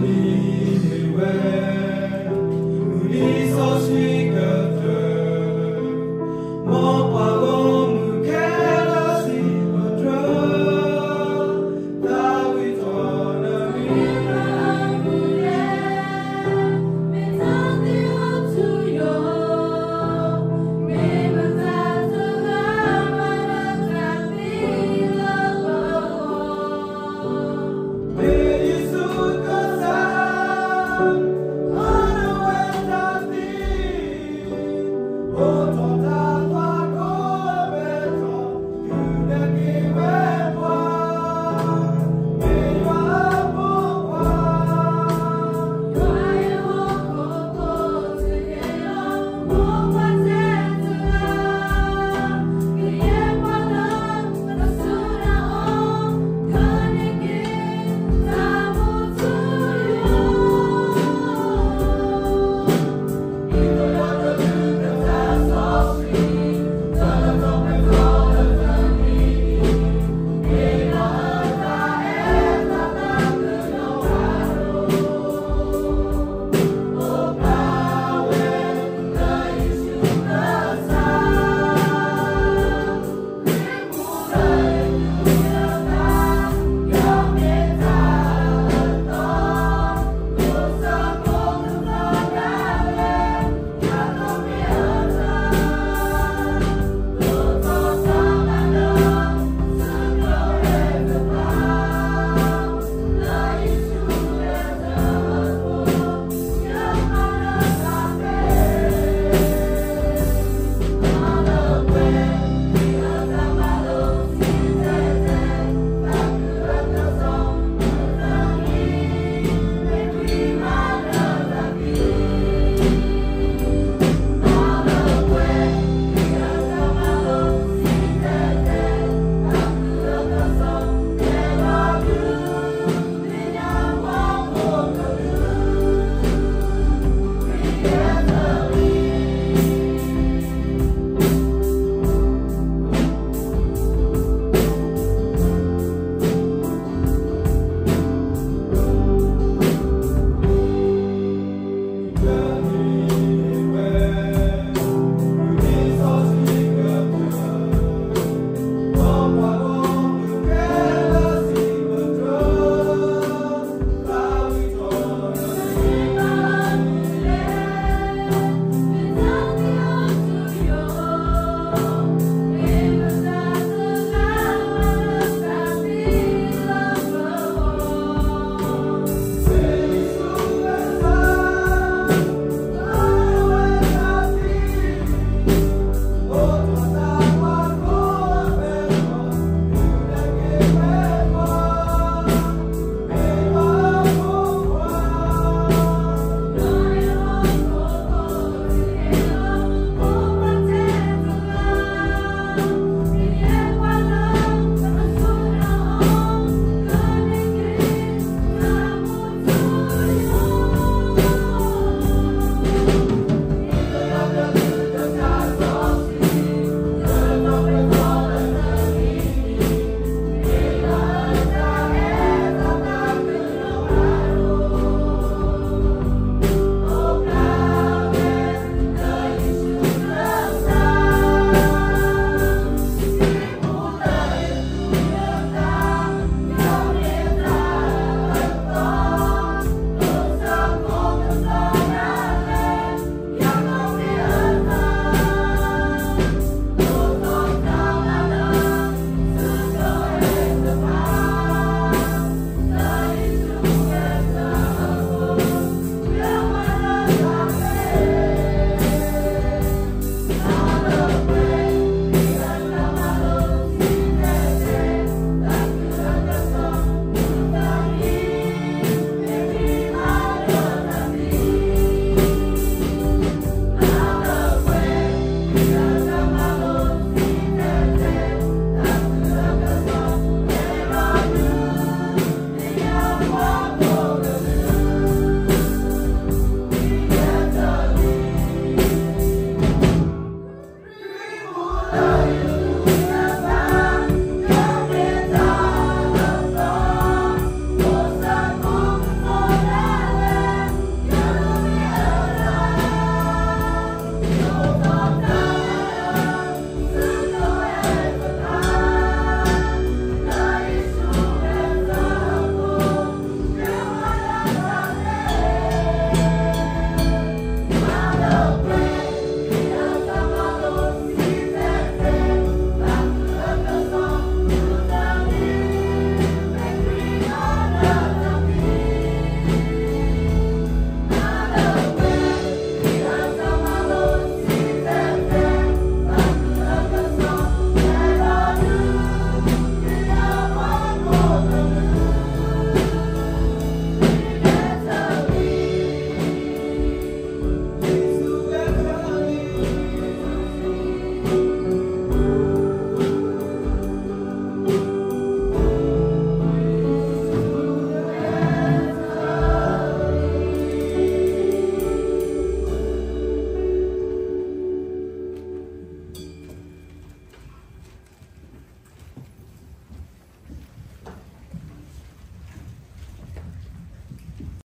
မ့ၢ်ဝဲ မုၢ်နံၤစီဆှံကတၢၢ်, မ်ပှၤဂီၢ်မုၢ်ခဲလၢာ်စံးပတြၢၤ, တၢ်ဝံထီၣ်နမံၤ မ့ၢ်တၢ်သ့အီၤထူယိာ်, မ့ၢ်မတၤတဂၤမၤလၢတၢ်သံလၢပဂီၢ်, မ့ၢ်ယ့ၣ်ၡူးကစၢ်